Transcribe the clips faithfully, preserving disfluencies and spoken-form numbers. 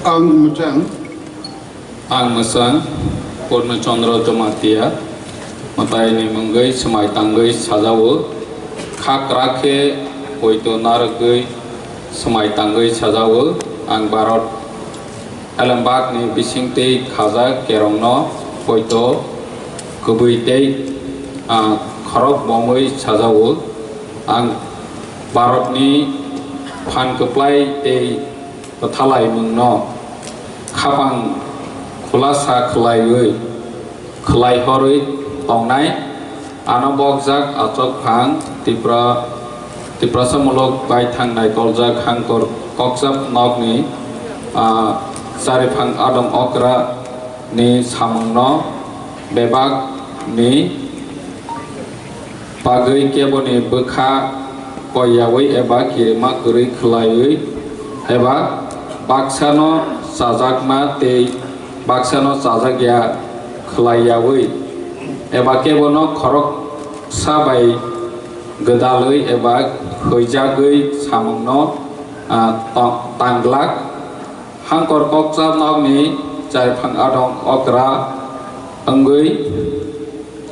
Ang mwchang. Ang mwchang Purno Chandra Jamatia, mwtai ni mungwi swmai tangwi sajao, kha kwrak khe poito narwgwi swmai tangwi sajao. Ang Bharat Elembak ni bisingtwi khajak kerongno poito kwbwi tei, ah, khorok bomwi sajao. Ang Bharat ni phan kwplai tei kwthalaimungno khapang khulasa khwlaiwi, khwlaihorwi tongnai. Ano bokjak achokphang Tipra, Tiprasa muluk baithang naikoljak Hangkor Kokjap nokni, ah, chariphang adong okra ni samungno bebak ni bagwi keboni bwkha koiyaui eba kirima kwrwi khwlaiwi eba baksano chajakma tei baksano chajakya khwlaiyaui eba kebono khoroksa bai gwdalwi eba huijagwi samungno, ah, to-, tanglak. Hangkor Kokjap nokni chariphang adong okra wngwi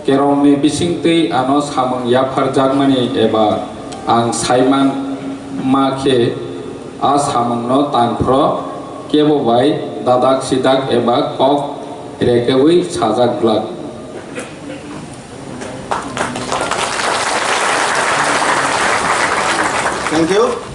kerongni bisingtwi ano samung yapharjakmani eba ang saiman ma khe a samungno tangphro kebo bai dadak sidak eba kok rekeui sajak glak. Thank you.